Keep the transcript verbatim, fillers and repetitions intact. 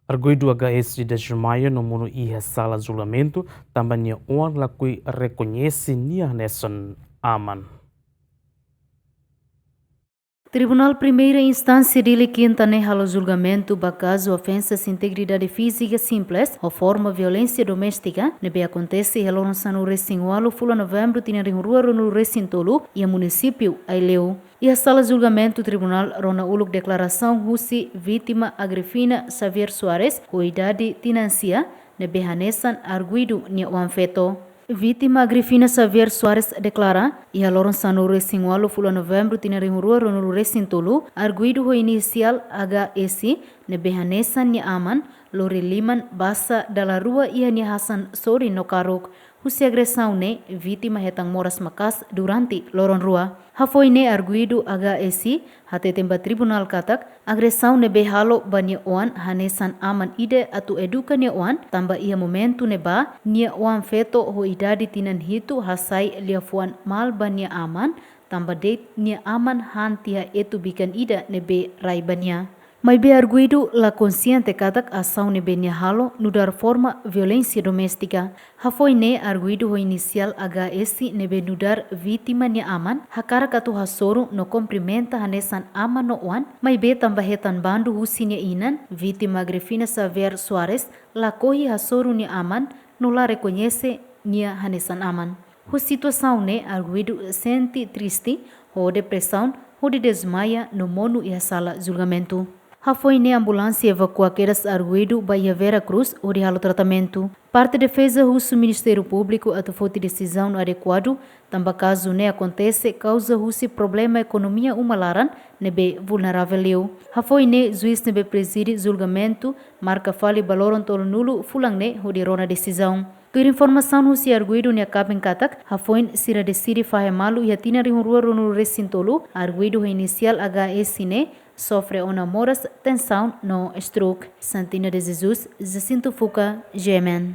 Arguidu H S desmaia no monu iha sala julgamentu, tanba nia oan lakohi rekoñese nia hanesan aman. Tribunál Primeira Instánsia Dili Kinta ne'e halo julgamentu ba kazu ofensas integridade fízika simples ho forma violénsia doméstika ne'ebé akontese iha loron sanulu-resin-ualu fulan Novembru tinan rihun rua ruanulu-resin-tolu iha munisípiu Aileu. Iha sala julgamentu tribunál rona uluk deklarasaun husi vítima Agrifina Xavier Soares ho idade tinan sia ne'ebé hanesan arguidu nia oan feto. Vítima Agrifina Xavier Soares deklara, iha loron sanulu-resin-ualu fulan Novembru tinan rihun rua ruanulu-resin-tolu, arguidu ho inisiál H S ne'ebé hanesan nia aman, lori liman basa dala rua iha nia hasan sorin no karuk. Husi agresaun ne'e, vítima hetan moras maka'as durante loron rua. Hafoin ne'e arguidu H S hateten ba tribunál katak, agresaun ne'ebé halo ba nia oan hanesan aman ida atu eduka nia oan, tanba iha momentu ne'ebá, nia oan feto ho idade tinan hitu hasai liafuan malu ba nia aman, tanba de'it nia aman han tiha etu bikan ida ne'ebé rai ba nia. Maibé arguidu la konsiente katak asaun ne'ebé nia halo nu'udar forma violénsia doméstika. Hafoin ne'e arguidu ho inisiál H S ne'ebé nu'udar vítima nia aman, hakarak atu hasoru no kumprimenta hanesan aman no oan, maibé tanba hetan bandu husi nia inan, vítima Agrifina Xavier Soares, lakohi hasoru nia aman, no la rekoñese nia hanesan aman. Ho situasaun ne'e arguidu sente triste, ho depresaun, hodi desmaia no monu iha sala julgamentu. Hafoin ne'e ambulánsia evakua kedas arguidu ba iha Vera Cruz hodi halo tratamentu. Parte defeza husu Ministériu Públiku atu foti desizaun adekuadu, tanba kazu ne'e akontese kauza husi problema ekonomia uma laran ne'ebé vulneravel liu. Hafoin ne'e juís ne'ebé prezide julgamentu marka fali ba loron tolunulu fulan ne'e hodi rona desizaun. Tuir informasaun husi arguidu nia kaben katak, hafoin sira deside fahe malu iha tinan rihun rua ruanulu-resin-tolu, arguidu ho inisiál H S ne'e sofre ona moras, tensaun no stroke. Santina de Jesus, Jacinto Fuca, G M N.